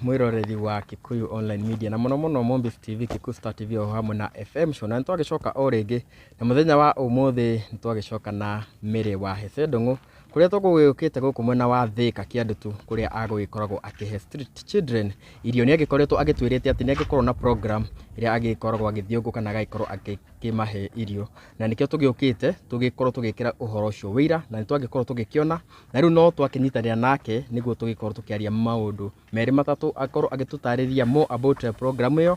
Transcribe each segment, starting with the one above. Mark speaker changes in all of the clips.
Speaker 1: Mwĩroreri wa Kikuyu Online Media na mũno mũno Mombis TV, Kikuyu Star TV o hamwe na FM Show, na nĩtwagĩcoka o rĩngĩ na mũthenya wa ũmũthĩ nĩtwagĩcoka na Mary wa Hece Ndũng'ũ kũrĩa tũgũgĩũkĩte gũkũ mwena wa Thĩka Kĩandutu kũrĩa agũgĩkoragwo akĩhe street children irio. Nĩ agĩkoretwo agĩtwĩrĩte atĩ nĩ agĩkorwo na program ĩrĩa agĩkoragwo agĩthiũngũka na agagĩkorwo akĩmahe irio, na nĩkĩo tũgĩũkĩte tũgĩkorwo tũgĩkĩra ũhoro ũcio wĩira, na nĩtwagĩkorwo tũgĩkĩona na rĩu no twakĩnyitanĩra nake nĩguo tũgĩkorwo tũkĩaria maũndũ merĩ matatũ, akorwo agĩtũtarĩria more about program ĩyo.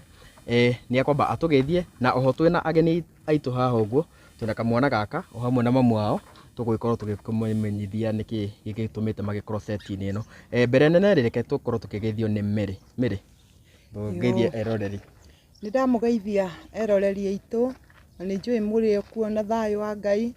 Speaker 1: Nĩ akwamba atũgeithie na oho twĩna ageni aitũ haha ũguo, twĩna kamwana gaka o hamwe na mamu wao, tũgũgĩkorwo tũgĩkĩmenyithia nĩkĩ gĩgĩtũmĩte magĩkorwo set-inĩ ĩno. Mbere nene rĩ, reke tũkorwo tũkĩgeithio nĩ Mary. Mary, ngeithie eroreri.
Speaker 2: Nĩ ndamũgeithia eroreri aitũ, na nĩ njũĩ mũrĩ o kuo na thayũ wa Ngai.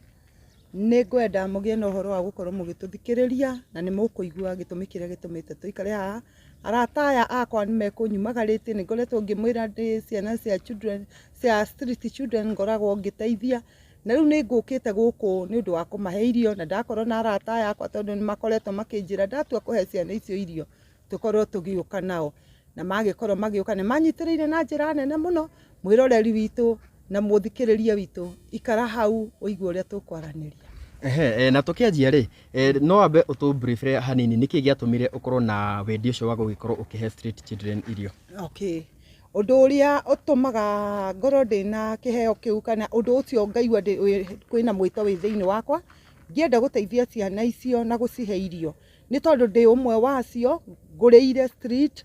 Speaker 2: Nĩ ngwenda mũgĩe na ũhoro wa gũkorwo mũgĩtũthikĩrĩria na nĩ mũkũigua gĩtũmi kĩrĩa gĩtũmĩte tũikare haha. Arata aya akwa nĩ mekũnyumagarĩtie, nĩ ngoretwo ngĩmwĩra ndĩ ciana cia children, cia street children ngoragwo ngĩteithia, na rĩu nĩ ngũkĩte gũkũ nĩ ũndũ wa kũmahe irio, na ndakorwo na arata aya akwa tondũ nĩ makoretwo makĩnjĩra ndatua kũhe ciana icio irio tũkorwo tũgĩũka nao, na magĩkorwo magĩũka nĩ manyitĩrĩire na njĩra nene mũno. Mwĩroreri witũ na mũthikĩrĩria witũ, ikara hau ũigue ũrĩa tũkwaranĩria.
Speaker 1: Ehe, na tũkĩanjia rĩ, no wambe ũtũ brief hanini nĩkĩ gĩatũmire ũkorwo na wendi ũcio wa gũgĩkorwo ũkĩhe street children irio?
Speaker 2: Okay. Ũndũ ũrĩa ũtũmaga ngorwo ndĩna kĩheo kĩu kana ũndũ ũcio ngaigua kwĩna mwĩto wĩ thĩinĩ wakwa ngĩenda gũteithia ciana icio na gũcihe irio nĩ tondũ ndĩ ũmwe wacio, ngũrĩire street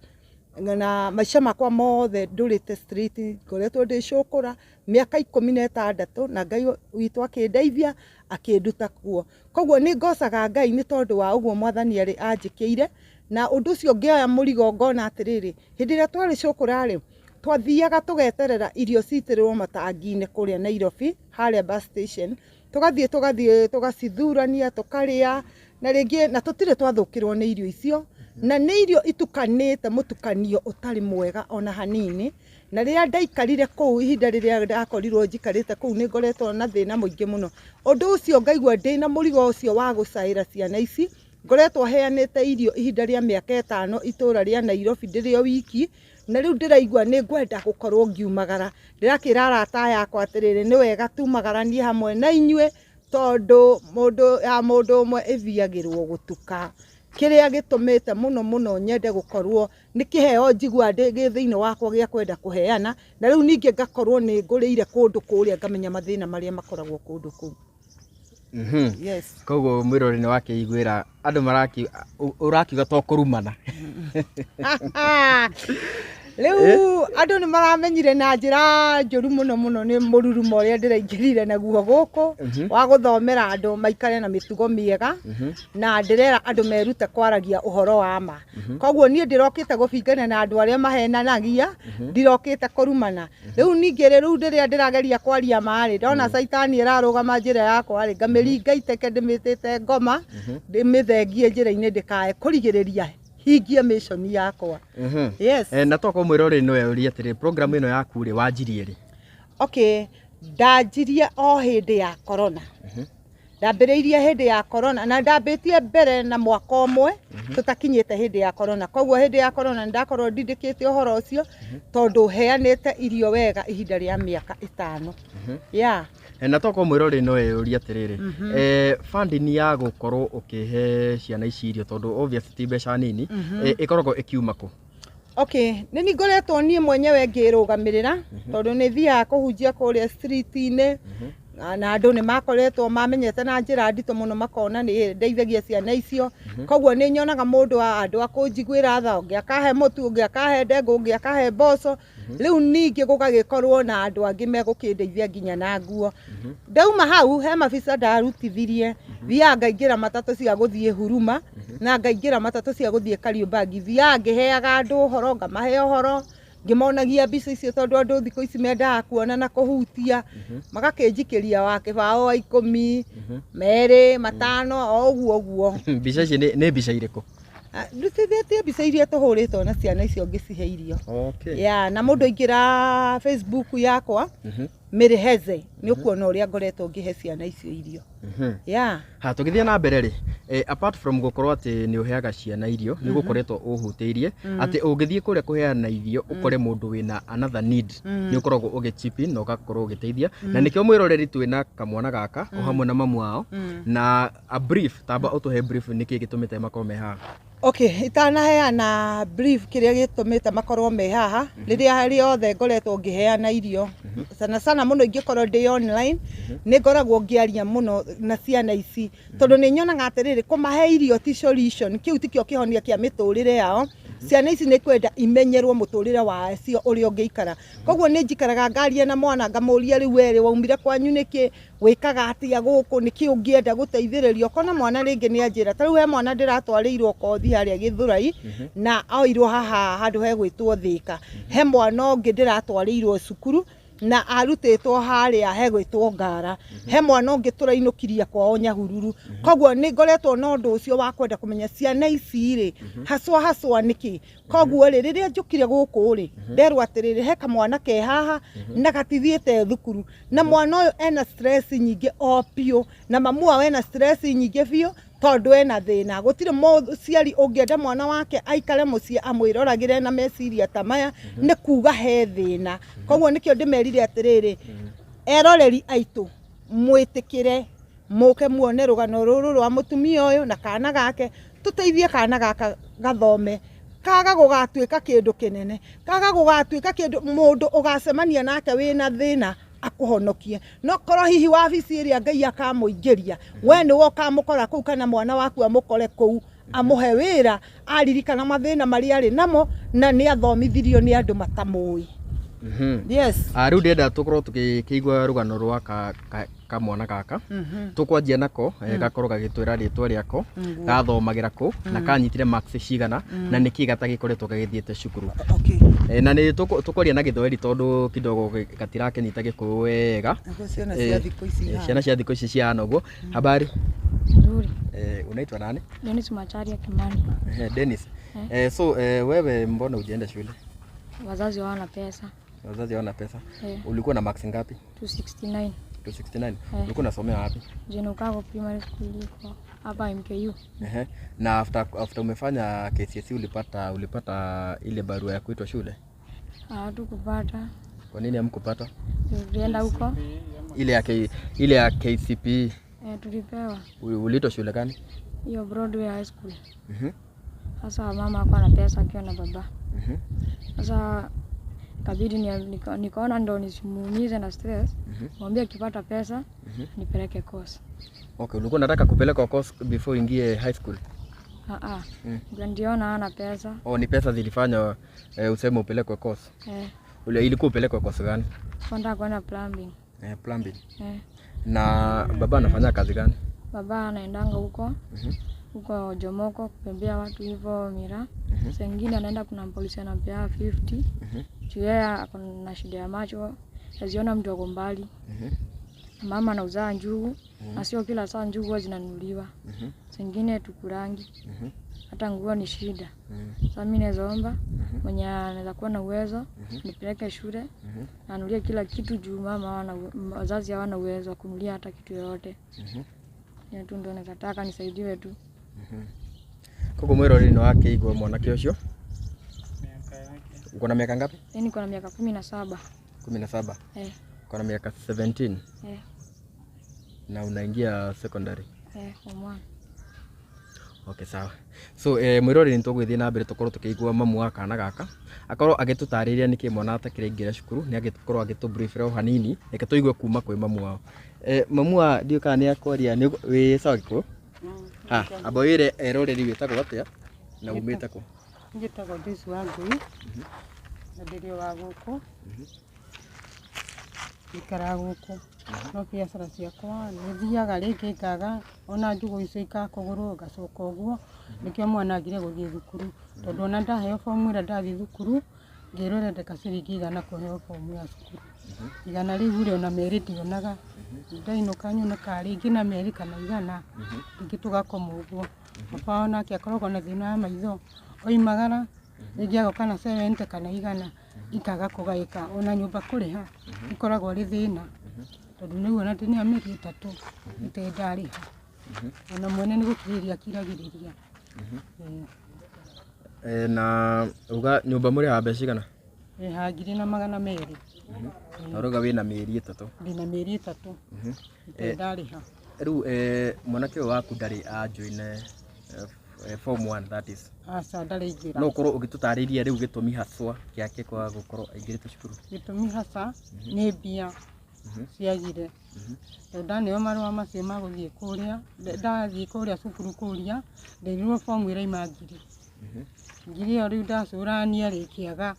Speaker 2: na maica makwa mothe ndũrĩte street, ngoretwo ndĩ cũkũra mĩaka 16 na Ngai witũ akĩndeithia akĩnduta kuo. Koguo nĩ ngocaga Ngai nĩ tondũ wa ũguo Mwathani arĩ anjĩkĩire, na ũndũ ũcio ngĩoya mũrigo ngona atĩrĩrĩ, hĩndĩ ĩrĩa twarĩ cũkũra rĩ, twathiaga tũgeterera irio citĩrĩrwo matangi-inĩ kũrĩa Nairobi harĩa bus station, tũgathiĩ tũgacithurania tũkarĩa, na rĩngĩ na tũtirĩ twathũkĩrwo nĩ irio icio, na nĩ irio itukanĩte mũtukanio ũtarĩ mwega ona hanini. Na rĩrĩa ndaikarire kũu, ihinda rĩrĩa ndakorirwo njikarĩte kũu, nĩ ngoretwo na thĩna mũingĩ mũno. Ũndũ ũcio ngaigua ndĩna mũrigo ũcio wa gũcaĩra ciana ici. Ngoretwo heanĩte irio ihinda rĩa mĩaka 5 itũra rĩa Nairobi ndĩrĩ o wiki, na rĩu ndĩraigua nĩ ngwenda gũkorwo ngiumagara. Ndĩrakĩra arata aya akwa atĩrĩrĩ, nĩ wega tumagaranie hamwe na inyuĩ, tondũ mũndũ ya mũndũ ũmwe ĩthiagĩrwo gũtuka. Kĩrĩa gĩtũmĩte mũno mũno nyende gũkorwo nĩ kĩheo njigua ndĩ gĩ thĩinĩ wakwa gĩa kwenda kũheana, na rĩu ningĩ ngakorwo nĩ ngũrĩire kũndũ kũrĩa ngamenya mathĩna marĩa makoragwo kũndũ kũu. Yes.
Speaker 1: Koguo mwĩroreri nĩ wakĩiguĩra andũ maraki ũrakiuga to kũrumana.
Speaker 2: Rĩu andũ nĩ maramenyire na njĩra njũru mũno mũno nĩ mũrurumo ũrĩa ndĩraingĩrire naguo gũkũ wa gũthomera andũ maikare na mĩtugo mĩega, na ndĩrera andũ merute kwaragia ũhoro wa ma. Koguo niĩ ndĩrokĩte gũbingana na andũ arĩa mahenanagia, ndirokĩte kũrumana. Rĩu ningĩ rĩ, rĩu rĩrĩa ndĩrageria kwaria ma rĩ, ndona caitani ĩrarũgama njĩra yakwa rĩ, ngamĩringa iteke ndĩmĩtĩte ngoma, ndĩmĩthengie njĩra-inĩ ndĩkae kũrigĩrĩria hingie mission yakwa. Yes.
Speaker 1: Na tokorwo mwĩroreri no eurie atĩrĩ, program ĩno yaku rĩ, wanjirie rĩ?
Speaker 2: Okay, ndanjirie o hĩndĩ ya corona. Ndambĩrĩirie hĩndĩ ya corona na ndambĩtie mbere na mwaka ũmwe tũtakinyĩte hĩndĩ ya corona. Koguo hĩndĩ ya corona nĩndakorwo ndindĩkĩte ũhoro ũcio tondũ heanĩte irio wega ihinda rĩa mĩaka 5. Yeah.
Speaker 1: Na tokorwo mwĩroreri no eurie atĩrĩrĩ, funding ya gũkorwo ũkĩhe ciana ici irio, tondũ obviously ti mbeca nini, ĩkoragwo ĩkiuma kũ?
Speaker 2: Okay, nĩ niĩ ngoretwo niĩ mwenyewe ngĩrũgamĩrĩra tondũ nĩ thiaga kũhunjia kũrĩa street-inĩ, na andũ nĩ makoretwo mamenyete na njĩra nditũ mũno, makona nĩ ndeithagia ciana icio. Koguo nĩ nyonaga mũndũ wa andũ a kũnjiguĩra tha, ũngĩ akahe mũtu, ũngĩ akahe ndengũ, ũngĩ akahe mboco. Rĩu ningĩ gũgagĩkorwo na andũ angĩ megũkĩndeithia nginya na nguo. Ndauma hau he mabica ndarutithirie, thiaga ngaingĩra matatũ cia gũthiĩ Huruma na ngaingĩra matatũ cia gũthiĩ Kariobangi. Thiaga ngĩheaga andũ ũhoro, ngamahe ũhoro, ngĩmonagia mbica icio tondũ andũ thikũ ici mendaga kuona na kũhutia, magakĩnjikĩria wa kĩbaũ wa 10, 2, 5, o ũguo ũguo.
Speaker 1: Mbica ici nĩ mbica irĩkũ?
Speaker 2: Ndutithĩtie mbica iria tũhũrĩtwo na ciana icio ngĩcihe irio.
Speaker 1: Okay.
Speaker 2: Yeah, na mũndũ aingĩra Facebook yakwa, Mary Heze nĩ ũkuona ũrĩa ngoretwo ngĩhe ciana icio irio. Yeah.
Speaker 1: Ha tũgĩthiĩ na mbere rĩ, apart from gũkorwo atĩ nĩ ũheaga ciana irio, nĩ gũkoretwo ũhutĩirie atĩ ũngĩthiĩ kũrĩa kũheana irio ũkore mũndũ wĩna another need, nĩ ũkoragwo ũgĩ chip in na ũgakorwo ũgĩteithia, na nĩkĩo mwĩroreri twĩna kamwana gaka o hamwe na mamu wao na a brief, tamba ũtũhe brief nĩkĩ gĩtũmĩte makorwo me haha.
Speaker 2: Okay, itanaheana brief kĩrĩa gĩtũmĩte makorwo me haha, rĩrĩa rĩothe ngoretwo ngĩheana irio, sana sana mũno ingĩkorwo ndĩ online, nĩ ngoragwo ngĩaria mũno na ciana ici, tondũ nĩ nyonaga atĩrĩrĩ, kũmahe irio ti solution, kĩu tikĩo kĩhonia kĩa mĩtũrĩre yao. Ciana ici nĩ kwenda imenyerwo mũtũrĩre wacio ũrĩa ũngĩikara. Koguo nĩ njikaraga ngaria na mwana ngamũria, rĩu werĩ waumire kwanyu nĩkĩ, wĩkaga atĩa gũkũ, nĩkĩ ũngĩenda gũteithĩrĩrio. Ũkona mwana rĩngĩ nĩ anjĩra, ta rĩu he mwana ndĩratwarĩirwo kothi harĩa Gĩthũrai na oirwo haha handũ hegwĩtwo Thĩka. He mwana ũngĩ ndĩratwarĩirwo cukuru na arutĩtwo harĩa hegwĩtwo Ngara. He mwana ũngĩ tũrainũkirie kwao Nyahururu. Koguo nĩ ngoretwo na ũndũ ũcio wa kwenda kũmenya ciana ici rĩ haswa haswa nĩkĩ. Koguo rĩ, rĩrĩa njũkire gũkũ rĩ, nderwo atĩrĩrĩ, he kamwana ke haha na gatithiĩte thukuru, na mwana ũyũ ena stress nyingĩ o biũ, na mamu wao ena stress nyingĩ biũ tondũ ena thĩna. Gũtirĩ mũciari ũngĩenda mwana wake aikare mũciĩ amwĩroragĩre na meciria ta maya, nĩ kuga he thĩna. Koguo nĩkĩo ndĩmerire atĩrĩrĩ, eroreri aitũ mwĩtĩkĩre mũke muone rũgano rũrũ rwa mũtumia ũyũ na kana gake, tũteithie kana gaka gathome, kaga gũgatuĩka kĩndũ kĩnene, kaga gũgatuĩka kĩndũ mũndũ ũgacemania nake wĩna thĩna akũhonokie. No korwo hihi wabici ĩrĩa Ngai akamũingĩria, we nĩwe ũkamũkora kũu, kana mwana waku amũkore kũu, amũhe wĩra, aririkana mathĩna marĩa arĩ namo, na nĩ athomithirio nĩ andũ matamũĩ. Yes.
Speaker 1: Rĩu ndĩrenda tũkorwo tũgĩkĩigua rũgano rwa kamwana gaka. Tũkwanjia nako, gakorwo gagĩtwĩra rĩtwa rĩako, gathomagĩra kũ, na kanyitire marks cigana, na nĩkĩ gatagĩkoretwo gagĩthiĩte cukuru. Na nĩ tũkwaria na Gĩthweri tondũ kidogo gatirakĩnyita Gĩkũyũ wega.
Speaker 2: Naguo ciana cia thikũ ici ihana.
Speaker 1: Ciana cia thikũ ici cihana ũguo. Habari?
Speaker 3: Nzuri.
Speaker 1: Unaitwa nani?
Speaker 3: Dennis Macharia Kimani.
Speaker 1: Dennis. So wewe mbona hujaenda shule?
Speaker 3: Wazazi hawana pesa.
Speaker 1: Wazazi hawana pesa. Ulikuwa na marks ngapi?
Speaker 3: 269.
Speaker 1: 269. Ulikuwa unasomea wapi?
Speaker 3: Jane Ukago Primary School iko hapa MKU.
Speaker 1: Na after umefanya KCSE ulipata ile barua ya kuitwa shule?
Speaker 3: Hatukupata.
Speaker 1: Kwa nini hamkupata?
Speaker 3: Tulienda huko.
Speaker 1: Ile ya KCPE.
Speaker 3: Tulipewa.
Speaker 1: Uliitwa shule gani?
Speaker 3: Hiyo Broadway High School. Sasa mama hakuwa na pesa akiwa na baba. Sasa kabidi nikaona ndo nisimuumize na stress. Mwambie akipata pesa nipeleke course.
Speaker 1: Okay, ulikuwa unataka kupeleka course before ingie high school?
Speaker 3: Ndio hana pesa.
Speaker 1: Oh, ni pesa zilifanya useme upelekwe course? Ilikuwa upelekwe course gani?
Speaker 3: Kwenda kwenda plumbing.
Speaker 1: Plumbing. Na baba anafanya kazi gani?
Speaker 3: Baba anaendanga huko. Huko Jomoko kupembea watu hivyo mira. Saa nyingine anaenda kuna polisi anampea 50. Juu yeye ako na shida ya macho, haziona mtu ako mbali. Mama anauza njugu, na sio kila saa njugu huwa zinanunuliwa. Saa nyingine tukurangi. Hata nguo ni shida. Sasa mimi naweza omba mwenye anaweza kuwa na uwezo nipeleke shule, anunulie kila kitu juu mama hawana wazazi hawana uwezo wa kununulia hata kitu yoyote. Hiyo tu ndio naweza taka nisaidiwe tu.
Speaker 1: Koguo mwiroreri nĩ wakĩigua mwanake ũcio? Uko na miaka ngapi?
Speaker 3: Mimi niko na miaka 17.
Speaker 1: 17? Uko na miaka 17? Na unaingia secondary?
Speaker 3: Form 1.
Speaker 1: Okay, sawa. So mwiroreri nĩ tũgũgĩthiĩ na mbere tũkorwo tũkĩigua mamu wa kana gaka akorwo agĩtũtarĩria nĩkĩ mwana atakĩraingĩra cukuru, nĩ agĩkorwo agĩtũ-brief o hanini, reke tũigue kuma kwĩ mamu wao. Mamu wa ndiũĩ kana nĩ akwaria, nĩ wĩ sawa Gĩkũyũ? Ha, amba wĩre eroreri wĩtagwo atĩa na umĩte kũ?
Speaker 4: Njĩtagwo Joyce Wangui na ndĩrĩ o wa gũkũ. Njikaraga gũkũ no biacara ciakwa nĩ thiaga rĩngĩ ngaga ona njũgũ icio ikakũgũrwo ngacoka ũguo, nĩkĩo mwana agire gũthiĩ thukuru, tondũ ona ndaheo bomu ĩrĩa ndathiĩ thukuru ngĩrwo ĩrendeka ciringi 100 kũheo bomu ya cukuru. 100 rĩu rĩ ona 2 ndionaga, ndainũka nyonekaga rĩngĩ na 2 kana 100, rĩngĩ tũgakoma ũguo. Baba onake akoragwo na thĩna wa maitho, oimagara rĩngĩ agoka na 70 kana 100 ikaga kũgaĩka, ona nyũmba kũrĩha Ũkoragwo arĩ thĩna tondũ nĩguo ona ndĩ na mĩeri 3 itarĩ ndarĩha. Ona mwene nĩ gũkirĩrĩria akiragĩrĩria.
Speaker 1: Na uga nyũmba mũrĩhaga mbeca cigana?
Speaker 4: Rĩhaga 1,200.
Speaker 1: Na ũrauga wĩna mĩeri 3.
Speaker 4: Ndĩna mĩeri 3 itarĩ ndarĩha.
Speaker 1: Rĩu mwanake ũyũ waku ndarĩ a join form 1 that is.
Speaker 4: Aca, ndarĩ aingĩra.
Speaker 1: No ũkorwo ũgĩtũtarĩria rĩu gĩtũmi haswa gĩake kwaga gũkorwo aingĩrĩte cukuru?
Speaker 4: Gĩtũmi hasa nĩ mbia ciagire. Tondũ ndaneo marũa macio ma gũthiĩ kũrĩa, ndathiĩ kũrĩa cukuru kũria, nderirwo bomu ĩraima ngiri. Ngiri ĩyo rĩu ndacũrania rĩ kĩaga,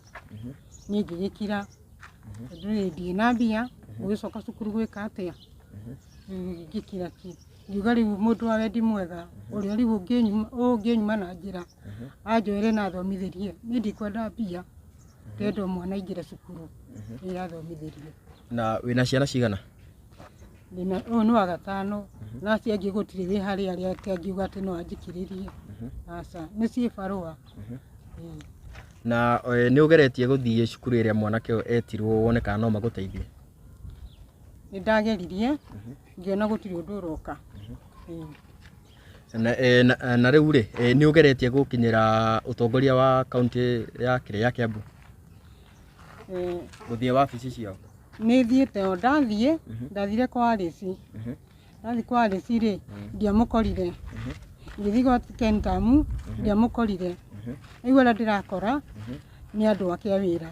Speaker 4: niĩ ngĩgĩkira. Tondũ rĩ ndirĩ na mbia, gũgĩcoka cukuru gwĩka atĩa? Rĩu ngĩkira ki. Ngiuga rĩu mũndũ wa wendi mwega, ũrĩa rĩu ũngĩnyuma na njĩra, anjoere na athomithĩrie. Niĩ ndikwenda mbia, ndĩrenda o mwana aingĩre cukuru, ĩĩ athomithĩrie.
Speaker 1: Na wĩna ciana cigana?
Speaker 4: Ndĩna, ũyũ nĩ wa gatano, na acio angĩ gũtirĩ wĩ harĩa arĩa atĩ angiuga atĩ no anjikĩrĩrie. Aca, nĩ ciĩ barũa.
Speaker 1: Na nĩ ũgeretie gũthiĩ cukuru ĩrĩa mwanake ũyũ etirwo wone kana no magũteithie?
Speaker 4: Nĩ ndageririe, ngĩona gũtirĩ ũndũ ũroka.
Speaker 1: Na rĩu rĩ, nĩ ũgeretie gũkinyĩra ũtongoria wa kaunti ya kĩrĩa ya Kiambu? Gũthiĩ wabici ciao?
Speaker 4: Nĩ thiĩte o ndathiĩ, ndathire kwa Alice. Ndathiĩ kwa Alice rĩ, ndiamũkorire. Ngĩthiĩ gwa Kentamu, ndiamũkorire. Rĩu arĩa ndĩrakora nĩ andũ ake a wĩra.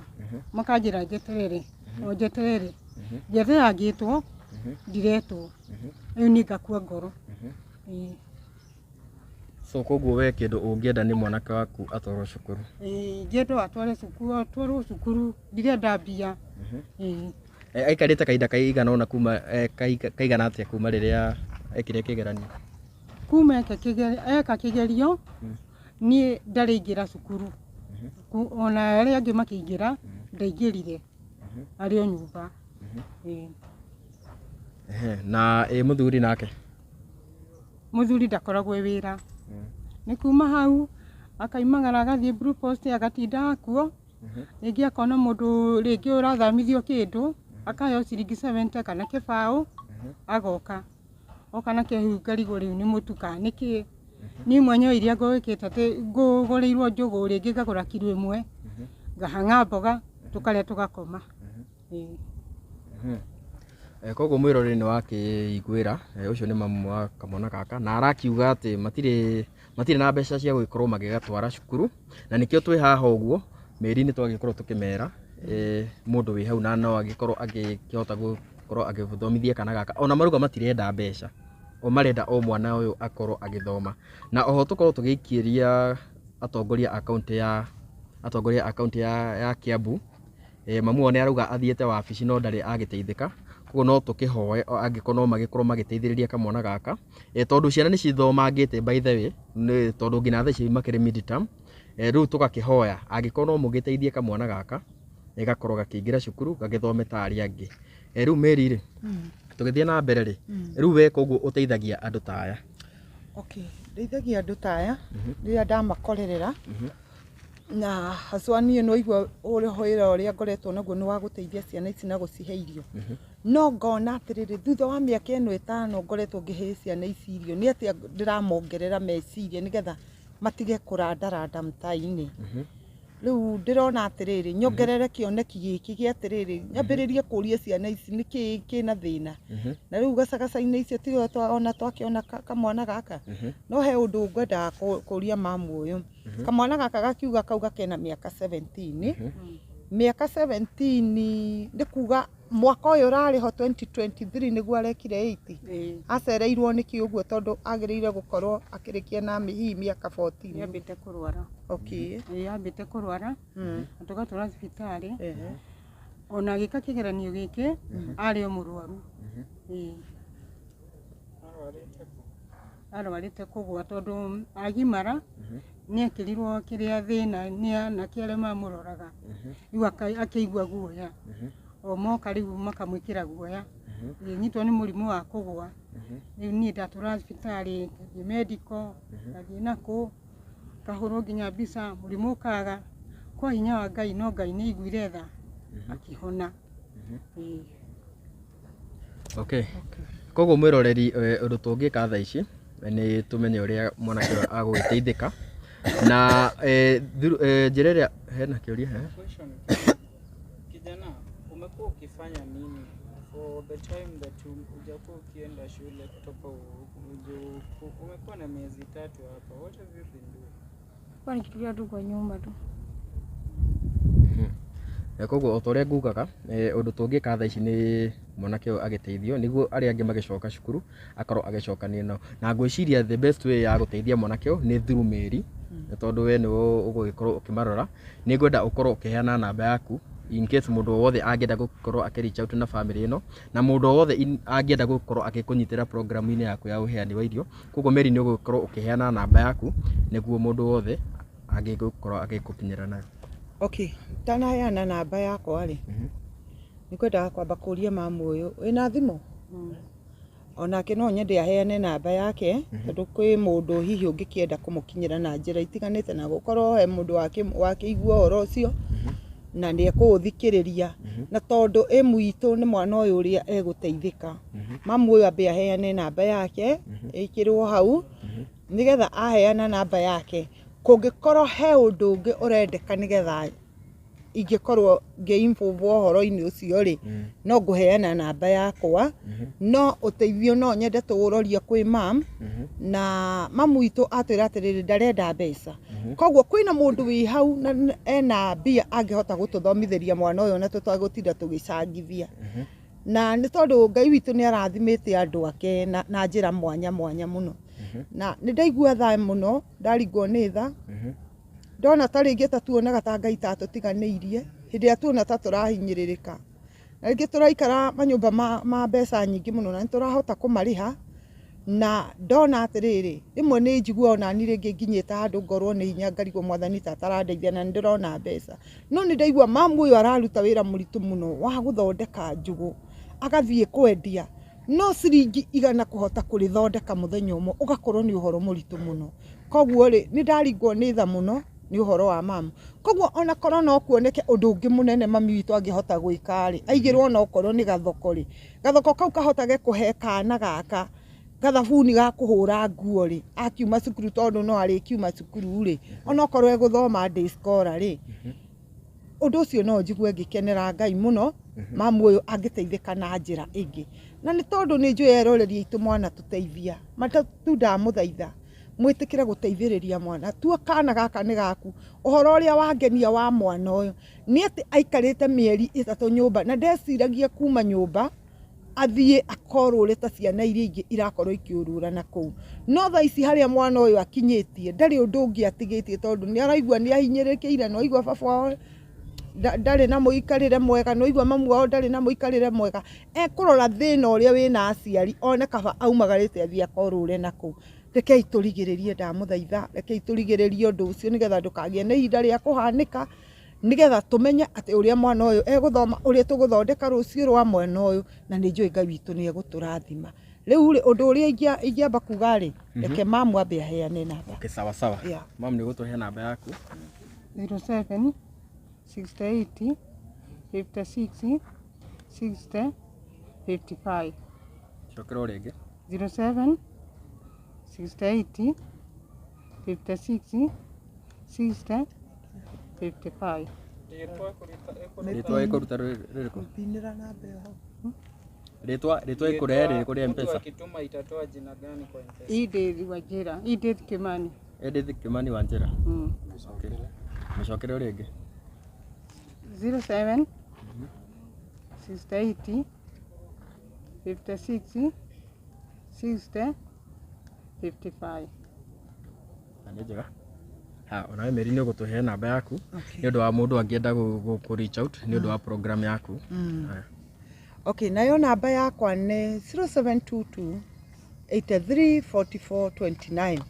Speaker 4: Makanjĩra njeterere, o njeterere. Njeterera ngĩtwo, ndiretwo. Rĩu niĩ ngakua ngoro.
Speaker 1: So koguo we kĩndũ ũngĩenda nĩ mwanake waku atwarwo cukuru?
Speaker 4: Ĩĩ, ingĩenda atware cukuru, atwarwo cukuru, ndirenda mbia. Ĩĩ.
Speaker 1: Aikarĩte kahinda kaigana ũna kuma kaigana atĩa kuma rĩrĩa ekire kĩgeranio?
Speaker 4: Kuma eka kĩgerio, niĩ ndarĩ aingĩra cukuru. Ona arĩa angĩ makĩingĩra, ndaingĩrire. Arĩ o nyũmba. Ĩĩ.
Speaker 1: Na ĩ mũthuri nake?
Speaker 4: Mũthuri ndakoragwo e wĩra. Nĩ kuma hau akaimagara agathiĩ Blue Post agatinda kuo. Rĩngĩ akona mũndũ rĩngĩ ũrathamithio kĩndũ, akaheo ciringi 70 kana kĩbaũ, agoka. Oka nakĩo rĩu ngarigwo rĩu nĩ mũtu kana nĩ kĩĩ. Niĩ mwenyewe iria ngũgĩkĩte atĩ ngũgũrĩirwo njũgũ rĩngĩ ngagũra kiro 1, ngahang'a mboga, tũkarĩa tũgakoma.
Speaker 1: Koguo mwĩroreri nĩ wakĩiguĩra, ũcio nĩ mamu wa kamwana gaka, na arakiuga atĩ matirĩ na mbeca cia gũgĩkorwo magĩgatwara cukuru, na nĩkĩo twĩ haha ũguo, mĩeri nĩ twagĩkorwo tũkĩmera, mũndũ wĩ hau na no agĩkorwo agĩkĩhota gũkorwo agĩthomithia kana gaka, ona marauga matirenda mbeca, o marenda o mwana ũyũ akorwo agĩthoma. Na oho tũkorwo tũgĩikĩria atongoria a kaunti ya, atongoria a kaunti ya Kiambu, mamu wao nĩ arauga athiĩte wabici no ndarĩ agĩteithĩka. Koguo no tũkĩhoe angĩkorwo no magĩkorwo magĩteithĩrĩria kamwana gaka, tondũ ciana nĩ cithomangĩte by the way, nĩ tondũ nginya thaa ici makĩrĩ mid-term. Rĩu tũgakĩhoya angĩkorwo no mũgĩteithie kamwana gaka, gakorwo gakĩingĩra cukuru gagĩthome ta arĩa angĩ. Rĩu Mary rĩ, tũgĩthiĩ na mbere rĩ, rĩu we koguo ũteithagia andũ ta aya?
Speaker 2: Okay, ndeithagia andũ ta aya rĩrĩa ndamakorerera. Na haswa niĩ no igua wĩra ũrĩa ngoretwo naguo nĩ wa gũteithia ciana ici na gũcihe irio. No ngona atĩrĩrĩ, thutha wa mĩaka ĩno 5 ngoretwo ngĩhe ciana ici irio, nĩ atĩa ndĩramongerera meciria nĩgetha matige kũrandaranda mtaa-inĩ. Rĩu ndĩrona atĩrĩrĩ, nyongerere kĩoneki gĩkĩ gĩa atĩrĩrĩ, nyambĩrĩrie kũria ciana ici nĩkĩĩ kĩna thĩna. Na rĩu gacagaca-inĩ icio tiga ona twakĩona kamwana gaka, no he ũndũ ngwendaga kũria mamu ũyũ. Kamwana gaka gakiuga kauga kena mĩaka 17. Mĩaka 17 nĩ kuga mwaka ũyũ ũrarĩ ho 2023 nĩguo arekire 8. Acereirwo nĩkĩ ũguo tondũ agĩrĩire gũkorwo akĩrĩkia na hihi mĩaka 14.
Speaker 4: Nĩambĩte kũrwara. Ĩĩ, ambĩte kũrwara, na tũgatwara thibitarĩ. Ona agĩka kĩgeranio gĩkĩ, arĩ o mũrwaru. Ĩĩ. Arwarĩte kũgũa tondũ agimara, nĩekĩrirwo kĩrĩa thĩna nĩ anake arĩa mamũroraga. Rĩu akĩigua guoya. O moka rĩu makamwĩkĩra guoya. Ngĩnyitwo nĩ mũrimũ wa kũgũa. Rĩu niĩ ndatũraga thibitarĩ, ngathiĩ medical, ngathiĩ nakũ, ngahũrwo nginya mbica, mũrimũ ũkaga. Kwa hinya wa Ngai no Ngai nĩ aiguire tha, akĩhona. Ĩĩ.
Speaker 1: Okay. Koguo mwĩroreri, ũndũ tũngĩka thaa ici nĩ tũmenye ũrĩa mwanake ũyũ agũgĩteithĩka na njĩra ĩrĩa hena kĩũria he.
Speaker 5: Question. Kijana, umekuwa ukifanya nini for the time that hujakuwa ukienda shule kutoka umekuwa na miezi 3 hapa? What have you been doing?
Speaker 3: Kwa nikitulia tu kwa nyumba tu.
Speaker 1: Koguo o ta ũrĩa ngugaga, ũndũ tũngĩka thaa ici nĩ mwanake ũyũ agĩteithio nĩguo arĩa angĩ magĩcoka cukuru akorwo agĩcokania nao, na ngwĩciria the best way ya gũteithia mwanake ũyũ nĩ through Mary, nĩ tondũ we nĩwe ũgũgĩkorwo ũkĩmarora. Nĩ ngwenda ũkorwo ũkĩheana namba yaku in case mũndũ o wothe angĩenda gũkorwo akĩ reach out na family ĩno, na mũndũ o wothe angĩenda gũkorwo agĩkũnyitĩra program-inĩ yaku ya ũheani wa irio. Koguo Mary nĩ ũgũkorwo ũkĩheana namba yaku nĩguo mũndũ wothe angĩgũkorwo agĩkũkinyĩra nayo.
Speaker 2: Okay, tanaheana namba yakwa rĩ, nĩ kwendaga kwamba kũria mamu ũyũ wĩna thimũ, onake no nyende aheane namba yake, tondũ kwĩ mũndũ hihi ũngĩkĩenda kũmũkinyĩra na njĩra itiganĩte, na gũkorwo he mũndũ wakĩigua ũhoro ũcio na nĩ ekũũthikĩrĩria, na tondũ ĩ mwitũ nĩ mwana ũyũ ũrĩa egũteithĩka, mamu ũyũ ambe aheane namba yake ĩkĩrwo hau, nĩgetha aheana namba yake kũngĩkorwo he ũndũ ũngĩ ũrendeka nĩgetha ingĩkorwo ngĩ-involve ũhoro-inĩ ũcio rĩ, no ngũheana namba yakwa, no ũteithio no nyende tũũrorie kwĩ mam, na mamu witũ atwĩra atĩrĩrĩ ndarenda mbeca, koguo kwĩna mũndũ wĩ hau na ena mbia angĩhota gũtũthomithĩria mwana ũyũ na tũtagũtinda tũgĩcangithia, na nĩ tondũ Ngai witũ nĩ arathimĩte andũ ake na njĩra mwanya mwanya mũno, na nĩ ndaigua tha mũno, ndaringwo nĩ tha, ndona ta rĩngĩ ta tuonaga ta Ngai tatũtiganĩirie hĩndĩ ĩrĩa tuona ta tũrahinyĩrĩrĩka, na rĩngĩ tũraikara manyũmba ma mbeca nyingĩ mũno na nĩ tũrahota kũmarĩha, na ndona atĩrĩrĩ rĩmwe nĩ njiguaga onani rĩngĩ nginyĩte handũ ngorwo nĩ hinya ngarigwo mwathani ta atarandeithia na nĩ ndĩrona mbeca, no nĩ ndaigua mamu ũyũ araruta wĩra mũritũ mũno wa gũthondeka njũgũ agathiĩ kwendia, no ciringi 100 kũhota kũrĩthondeka mũthenya ũmwe ũgakorwo nĩ ũhoro mũritũ mũno. Koguo rĩ nĩ ndaringwo nĩ tha mũno nĩ ũhoro wa mamu, koguo ona korwo no kuoneke ũndũ ũngĩ mũnene mami witũ angĩhota gwĩka rĩ, aigĩrwo ona okorwo nĩ gathoko rĩ, gathoko kau kahotage kũhe kana gaka gathabuni ga kũhũra nguo rĩ, akiuma cukuru tondũ no arĩkiuma cukuru rĩ, ona okorwo egũthoma day scholar rĩ, ũndũ ũcio no njigue ngĩkenera Ngai mũno, mamu ũyũ angĩteithĩka na njĩra ĩngĩ, na nĩ tondũ nĩ njũĩ eroreri aitũ mwana tũteithia matatu ndamũthaitha mwĩtĩkĩre gũteithĩrĩria mwana, tua kana gaka nĩ gaku. Ũhoro ũrĩa wangenia wa mwana ũyũ nĩ atĩ aikarĩte mĩeri 3 nyũmba na ndeciragia kuma nyũmba athiĩ akorũre ta ciana iria ingĩ irakorwo ikĩũrũra na kũu, no thaa ici harĩa mwana ũyũ akinyĩtie ndarĩ ũndũ ũngĩ atigĩtie, tondũ nĩ araigua nĩ ahinyĩrĩrĩkĩire, no aigua baba wao ndarĩ na mũikarĩre mwega, no aigua mamu wao ndarĩ na mũikarĩre mwega, ekũrora thĩna ũrĩa wĩna aciari one kaba aumagarĩte athiĩ akorũre na kũu. Rekei tũrigĩrĩrie, ndamũthaitha, rekei tũrigĩrĩrie ũndũ ũcio nĩgetha ndũkagĩe na ihinda rĩa kũhanĩka, nĩgetha tũmenye atĩ ũrĩa mwana ũyũ egũthoma, ũrĩa tũgũthondeka rũciũ rwa mwana ũyũ, na nĩ njũĩ Ngai witũ nĩ egũtũrathima. Rĩu rĩ ũndũ ũrĩa ingĩamba kuga rĩ, reke mamu ambe aheane namba.
Speaker 1: Okay, sawa sawa.
Speaker 2: Yeah.
Speaker 1: Mamu nĩ ũgũtũhe namba yaku.
Speaker 4: 07 68 56 60 55.
Speaker 1: Cokera o rĩngĩ.
Speaker 4: 07 68 56 60 55.
Speaker 1: Rĩtwa ĩkũruta rĩrĩkũ?
Speaker 2: Pinĩra namba ĩyo hau.
Speaker 1: Rĩtwa ĩkũrehe rĩrĩkũ rĩa
Speaker 5: Mtu
Speaker 1: M-Pesa?
Speaker 5: akituma itatoa jina gani kwa M-Pesa?
Speaker 4: Edith Wajira, Edith Kimani.
Speaker 1: Edith Kimani Wanjira. Okay. Mũcokere o rĩngĩ.
Speaker 4: 07 68 56 60 55.
Speaker 1: Na nĩ njega. Ha, onawe Mary nĩ ũgũtũhe namba yaku nĩ ũndũ wa mũndũ angĩenda kũ reach out nĩ ũndũ wa program yaku. Haya.
Speaker 2: Okay, nayo namba yakwa nĩ 0722 83 44 29,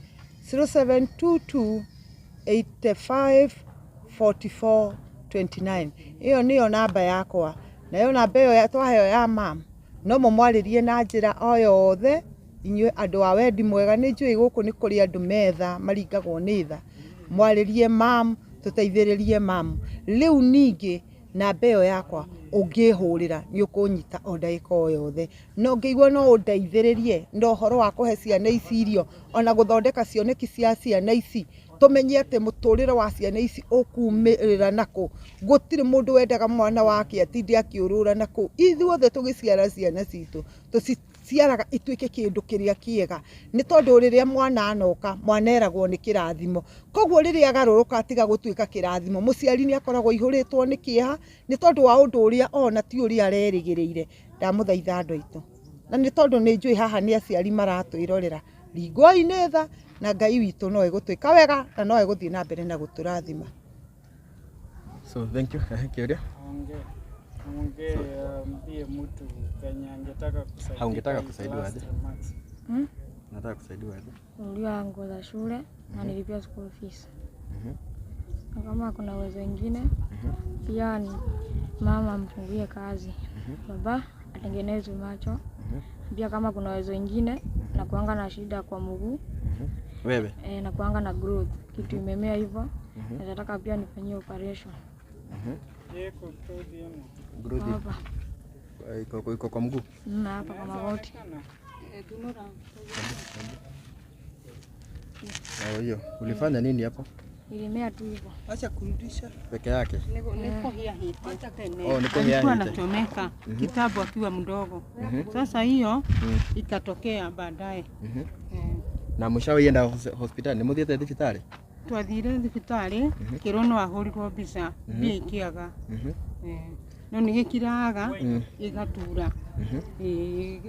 Speaker 2: 0722 85 44 29. Ĩyo nĩyo namba yakwa, nayo namba ĩyo twaheo ya mam no mũmwarĩrie na njĩra o yothe inyuĩ andũ a wendi mwega. Nĩ njũĩ gũkũ nĩ kũrĩ andũ metha maringagwo nĩ tha, mwarĩrie mam, tũteithĩrĩrie mam. Rĩu ningĩ Namba ĩyo yakwa ũngĩhũrĩra nĩ ũkũnyita o ndagĩka o yothe. Na ũngĩigua no ũndeithĩrĩrie na ũhoro wa kũhe ciana ici irio ona gũthondeka cioneki cia ciana ici, tũmenye atĩ mũtũrĩre wa ciana ici ũkumĩrĩra nakũ. Gũtirĩ mũndũ wendaga mwana wake atinde akĩũrũra nakũu. Ithuothe tũgĩciara ciana citũ tũciciaraga ituĩke kĩndũ kĩrĩa kĩega, nĩ tondũ rĩrĩa mwana anoka mwana eragwo nĩ kĩrathimo. Koguo rĩrĩa agarũrũka atiga gũtuĩka kĩrathimo, mũciari nĩ akoragwo aihũrĩtwo nĩ kĩeha nĩ tondũ wa ũndũ ũrĩa ona ti ũrĩa arerĩgĩrĩire. Ndamũthaitha andũ aitũ, na nĩ tondũ nĩ njũĩ haha nĩ aciari maratwĩrorera, ringwoi nĩ tha na Ngai witũ no egũtwĩka wega na no egũthiĩ na mbere na gũtũrathima.
Speaker 1: So thank you. Kĩũria?
Speaker 5: Aongee. Aongee, ambie mtu penye angetaka kusaidika.
Speaker 1: Haungetaka
Speaker 5: His
Speaker 1: kusaidiwa
Speaker 5: last
Speaker 1: aje?
Speaker 5: remarks.
Speaker 3: Hmm?
Speaker 1: Nataka kusaidiwa aje?
Speaker 3: Kununuliwa nguo za shule na nilipia school fees. Na kama kuna uwezo wengine pia ni mama amfungulie kazi, baba atengenezwe macho. Pia kama kuna uwezo wengine na kuanga na shida kwa mguu.
Speaker 1: Wewe?
Speaker 3: Na kuanga na growth kitu imemea hivyo, nataka pia nifanyie operation.
Speaker 5: Yeko growth ino.
Speaker 1: Growth
Speaker 3: hapa.
Speaker 1: Iko kwa mguu?
Speaker 3: Na hapa kwa magoti.
Speaker 1: Oh, hiyo. Ulifanya nini hapo?
Speaker 3: Ilimea tu hivyo.
Speaker 2: Acha kurudisha.
Speaker 1: Peke yake?
Speaker 4: Nĩ kũhĩa hĩte tene.
Speaker 1: Oh, nĩ kũhĩa
Speaker 4: Alikuwa
Speaker 1: hĩte.
Speaker 4: anachomeka kitabu akiwa mdogo. Sasa hiyo ikatokea baadaye.
Speaker 1: Na mũshawahi hospitali? Nĩ mũthiĩte thibitarĩ?
Speaker 4: Twathire thibitarĩ kĩrwo no ahũrirwo mbica mbia ikĩaga. No nĩ gĩkiraga gĩgatura.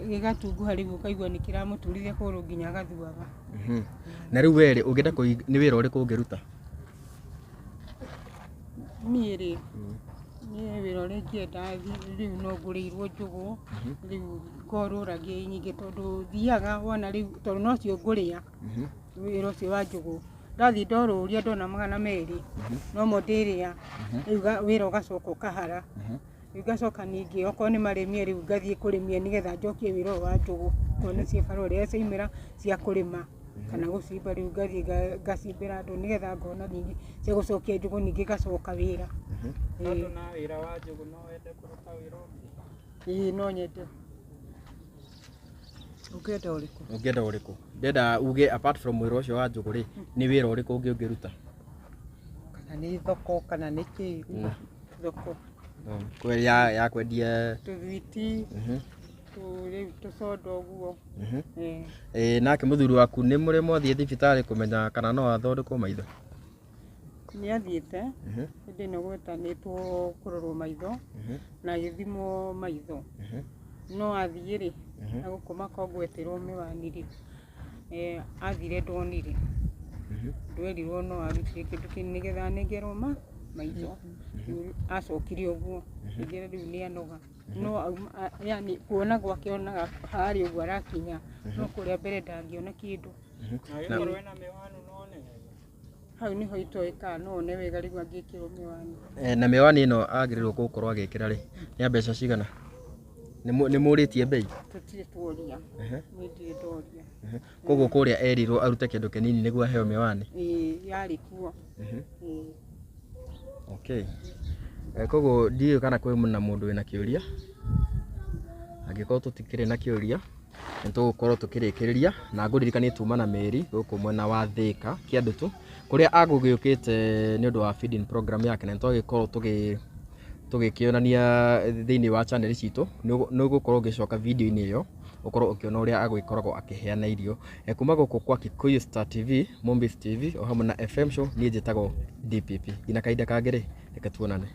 Speaker 4: Gĩgatunguha rĩu ũkaigua nĩ kĩramũturithia kũgũrũ nginya agathuaga.
Speaker 1: Na rĩu we rĩ, ũngĩenda nĩ wĩra ũrĩkũ ũngĩruta?
Speaker 4: Niĩ rĩ, niĩ wĩra ũrĩa ingĩenda rĩu no ngũrĩirwo njũgũ, rĩu ngorũragia nyingĩ tondũ thiaga wona rĩu tondũ nocio ngũrĩa wĩra ũcio wa njũgũ. Ndathiĩ ndorũria ndona 200 nomo ndĩrĩa, rĩu wĩra ũgacoka ũkahara. Rĩu ngacoka ningĩ okorwo nĩ marĩmie rĩu ngathiĩ kũrĩmia nĩgetha njokie wĩra ũyũ wa njũgũ tondũ nĩcio barũa rĩrĩa ciaumĩra cia kũrĩma kana gũcimba rĩu ngathiĩ ngacimbĩra andũ nĩgetha ngona ningĩ cia gũcokia njũgũ ningĩ ngacoka wĩra.
Speaker 5: Tondũ na wĩra wa njũgũ no wende kũruta wĩra ũngĩ?
Speaker 4: Ĩĩ no nyende.
Speaker 2: Ũngĩenda ũrĩkũ?
Speaker 1: Ũngĩenda ũrĩkũ? Ndĩrenda uge apart from wĩra ũcio wa njũgũ rĩ, nĩ wĩra ũrĩkũ ũngĩ ũngĩruta?
Speaker 2: Kana nĩ thoko kana nĩ kĩ?
Speaker 4: Thoko.
Speaker 1: Kwe ya kwendia
Speaker 4: tũthwiti, rĩu tũcondo ũguo.
Speaker 1: Nake mũthuri waku nĩ mũrĩ mwathiĩ thibitarĩ kũmenya kana no athondekwo maitho?
Speaker 4: Nĩ athiĩte hĩndĩ ĩno gwetanĩtwo kũrorwo maitho na agĩthimwo maitho. No athiĩ rĩ, na gũkũ Makongo etĩrwo mĩwani rĩ, athire ndonire. Ndwerirwo no arutire kĩndũ kĩu nĩgetha anengerwo maitho. Rĩu acokire ũguo, rĩngĩ rĩu nĩ anoga. No yani kuona gwake onaga harĩa ũguo arakinya, no kũrĩa mbere ndangĩona kĩndũ.
Speaker 5: Na gĩkorwo ena mĩwani no one wega?
Speaker 4: Hau nĩho itoĩ kana no one wega rĩu angĩkĩrwo mĩwani.
Speaker 1: Na mĩwani ĩno agĩrĩirwo gũkorwo agĩkĩra rĩ, nĩ ya mbeca cigana? Nĩ mũrĩtie bei?
Speaker 4: Tũtirĩ tuoria. Niĩ ndirĩ ndoria.
Speaker 1: Koguo kũrĩa erirwo arute kĩndũ kĩnini nĩguo aheo mĩwani?
Speaker 4: Ĩĩ, yarĩ kuo. Ĩĩ.
Speaker 1: Okay. Koguo ndiũĩ kana kwĩ na mũndũ wĩna kĩũria. Angĩkorwo tũtikĩrĩ na kĩũria, nĩ tũgũkorwo tũkĩrĩkĩrĩria na ngũririkanie tuma na Mary gũkũ mwena wa Thĩka Kĩandutu kũrĩa agũgĩũkĩte nĩ ũndũ wa feeding program yake, na nĩ twagĩkorwo tũgĩkĩonania thĩinĩ wa channel citũ. Nĩ ũgũkorwo ũgĩcoka video-inĩ ĩyo ũkorwo ũkĩona ũrĩa agũgĩkoragwo akĩheana irio. Kuma gũkũ kwa Kikuyu Star TV, Mombis TV o hamwe na FM Show, niĩ njĩtagwo DPP. Nginya kahinda kangĩ rĩ, reke tuonane.